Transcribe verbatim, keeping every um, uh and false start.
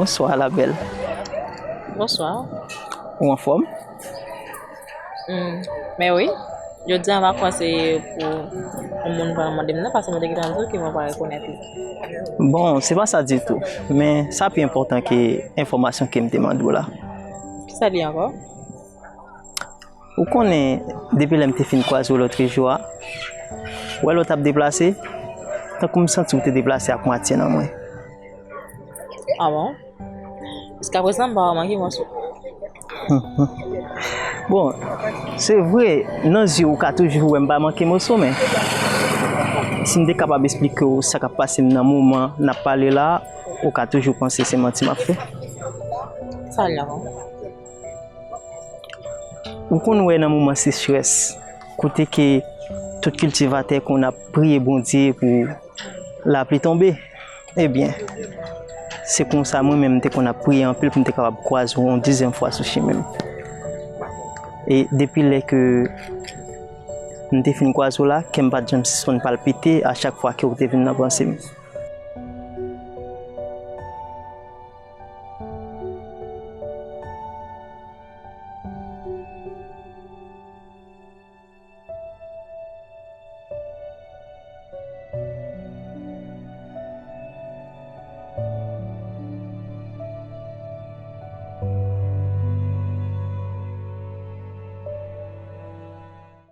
Bonswa, la bèl. Bonswa. Ou anfòm? Hmm. Men wi, jodi an pa kwè se pou yon moun pral mande m nan, paske mwen te gentan di w ke mwen pa rekonèt li. Bon, se pa sa ditou. Men sa pi enpòtan ke enfòmasyon ke m te mande w la. Kisa li ankò? Ou konnen, depi lè m te fin kwaze w lòt jou a, wè lè w t ap deplase, tankou m santi w te deplase ak mwatye nan mwen. Ah bon? Jiskaprezan, m pa manke moso. Bon, se vre, nan zye w ka toujou wè m pa manke moso, men si m te kapab esplike w sa k ap pase m nan moman n ap pale la, ou ka toujou panse se manti m ap fè. Sa l la, bon? Ou konn wè nan moman sechrès, kote ke tout kiltivatè konn ap priye Bondye pou lapli tonbe. Ebyen, se konsa mwen menm m te konn ap priye anpil pou m te kapab kwaze w yon dezyèm fwa sou chimen m. E depi lè ke m te fin kwaze w la, kè m pa t janm sispann palpite a chak fwa ke w te vin nan panse m.